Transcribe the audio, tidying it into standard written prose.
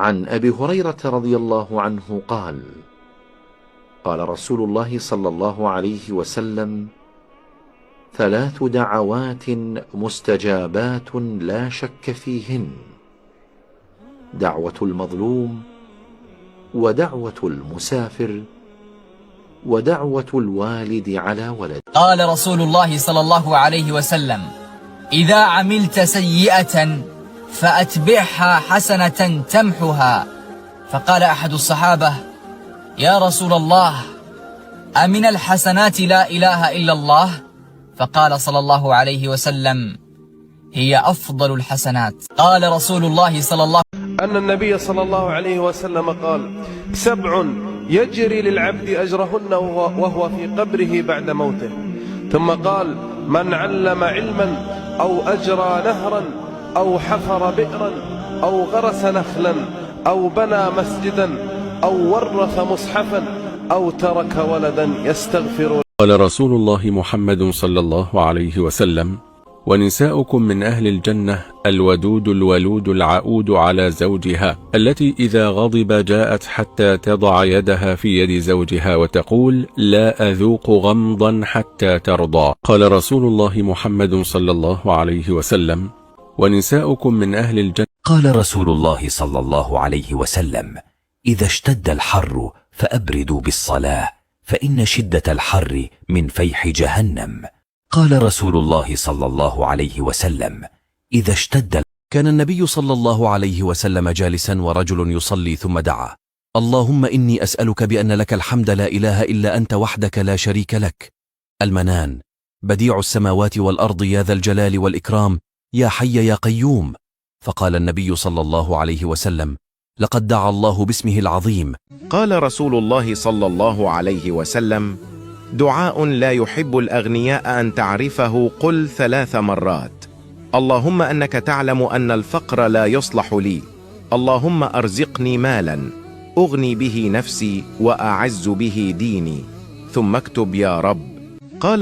عن أبي هريرة رضي الله عنه قال: قال رسول الله صلى الله عليه وسلم: 3 دعوات مستجابات لا شك فيهن: دعوة المظلوم، ودعوة المسافر، ودعوة الوالد على ولد. قال رسول الله صلى الله عليه وسلم: إذا عملت سيئة فأتبعها حسنة تمحها. فقال أحد الصحابة: يا رسول الله، أمن الحسنات لا إله إلا الله؟ فقال صلى الله عليه وسلم: هي أفضل الحسنات. قال رسول الله صلى الله أن النبي صلى الله عليه وسلم قال: 7 يجري للعبد أجرهن وهو في قبره بعد موته. ثم قال: من علم علما أو أجرى نهرا أو حفر بئرا أو غرس نخلا أو بنى مسجدا أو ورث مصحفا أو ترك ولدا يستغفر. قال رسول الله محمد صلى الله عليه وسلم: ونساؤكم من أهل الجنة الودود الولود العؤود على زوجها، التي إذا غضب جاءت حتى تضع يدها في يد زوجها وتقول: لا أذوق غمضا حتى ترضى. قال رسول الله محمد صلى الله عليه وسلم: ونساؤكم من أهل الجنة. قال رسول الله صلى الله عليه وسلم: إذا اشتد الحر فأبردوا بالصلاة، فإن شدة الحر من فيح جهنم. قال رسول الله صلى الله عليه وسلم: إذا اشتد. كان النبي صلى الله عليه وسلم جالسا ورجل يصلي ثم دعا: اللهم إني أسألك بأن لك الحمد لا إله إلا أنت وحدك لا شريك لك، المنان، بديع السماوات والأرض، يا ذا الجلال والإكرام، يا حي يا قيوم. فقال النبي صلى الله عليه وسلم: لقد دعا الله باسمه العظيم. قال رسول الله صلى الله عليه وسلم: دعاء لا يحب الأغنياء أن تعرفه قل 3 مرات: اللهم أنك تعلم أن الفقر لا يصلح لي، اللهم أرزقني مالا أغني به نفسي وأعز به ديني، ثم اكتب يا رب. قال